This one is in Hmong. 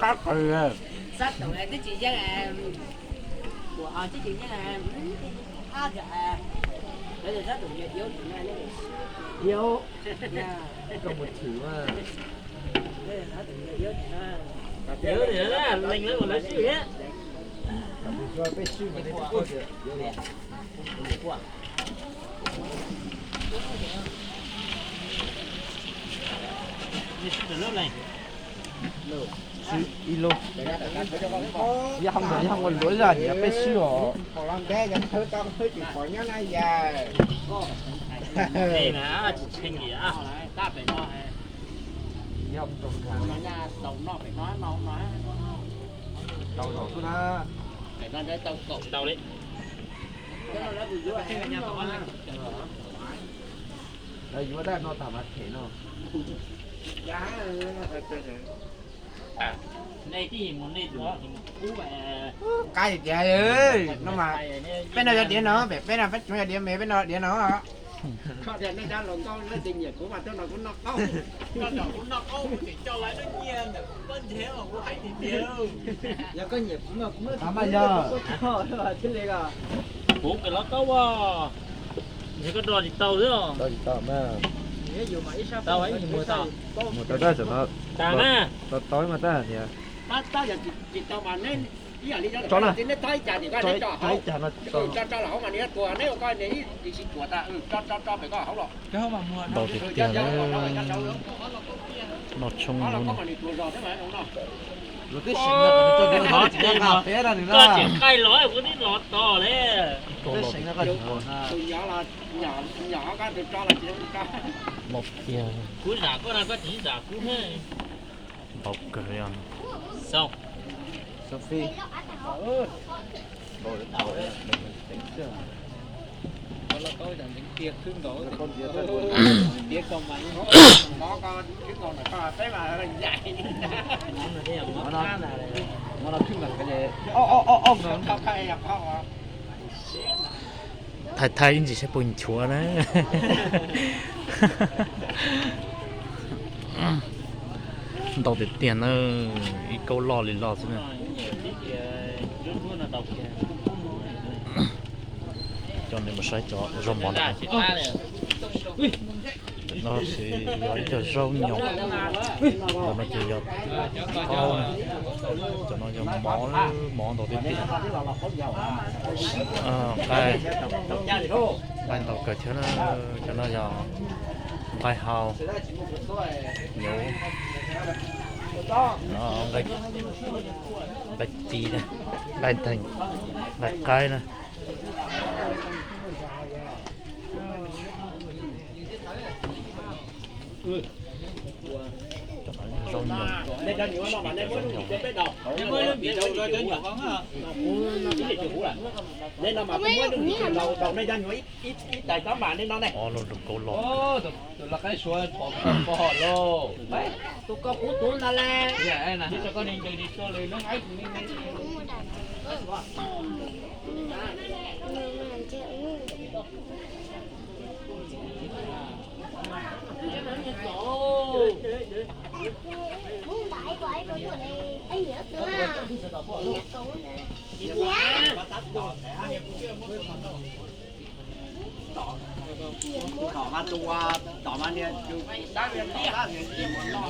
Qab qws. Sab tus twb tsis yeej, ua twb tsis yeej, Hiếu, koj mus thử mà. Lees lawv ua lawv swj thiab. Peb swj mas nej twb paub tias Hiếu lawm. Swj ib lub. Yog hov, yog hov luav zaj nyiam peb swj os. Tau zaum xwb na. Ntau li. Lawv yuav tab no tas mas them no. Qab tiag tiag no mas, peb no yog diav no, peb no peb tseem yog diav me, peb no diav no. Koj tias nej cov hluas nkauj leej twg nyiam kuv mas tuaj nrog kuv noj qaub. Koj nrog kuv noj qaub kuv tseem coj lawv lub nyiaj ntawm kuv pob ntseg mas kuv haib tiag tiag. Yog koj nyiam kuv mas kuv muab, kuv muab, kuv muab koj thiaj li ko. Kuv kawm hluas nkauj as, yog koj do tsis tau xwb. Do tsis tau mas. Tau ib mus tau. Mus tau tab tom no. Tas mas. Tau tau mas tab tias. Tab tab yog tsis tau mas neb ib yam li tso na, neb tso ib cas no, tso tso los hauv mas nws yuav tuag, neb ua koj nws ib tsis tuag tas, tso tso tso pem koj hauv los. Ntau tiag tiag na. Noj tshoob no. Koj tseem qaij los kuv twb los tos li. Tus nyom los nyom, nyom koj tus tso los tsis tso. Kuv zam koj no koj tsis zam kuv. Ntau kawg li. Xoo. Xoo fij. Thaij thaij ib ntsis saib puas nchuav na. Ntau tiag tiag na, ib kaub loj li loj xwb na. Coj nej mus saib cov zaub mov ntawm no. Ntawm no ces yog ib co zaub nyoos, ntawm no ces yog qaub na, cov no yog mov, mov ntau tiag tiag. Nqaij, nqaij ntau kawg thiab na, cov no yog nqaij hau, nyuv, nqaij ci, nqaij theem, nqaij qaib na. Zaub nyoos, zaub nyoos. Ob lub kaub loj. Tus koj kuv tus no las. Tom mas tus, tom mas niag tus, tab niag tom tab niag niag mus no.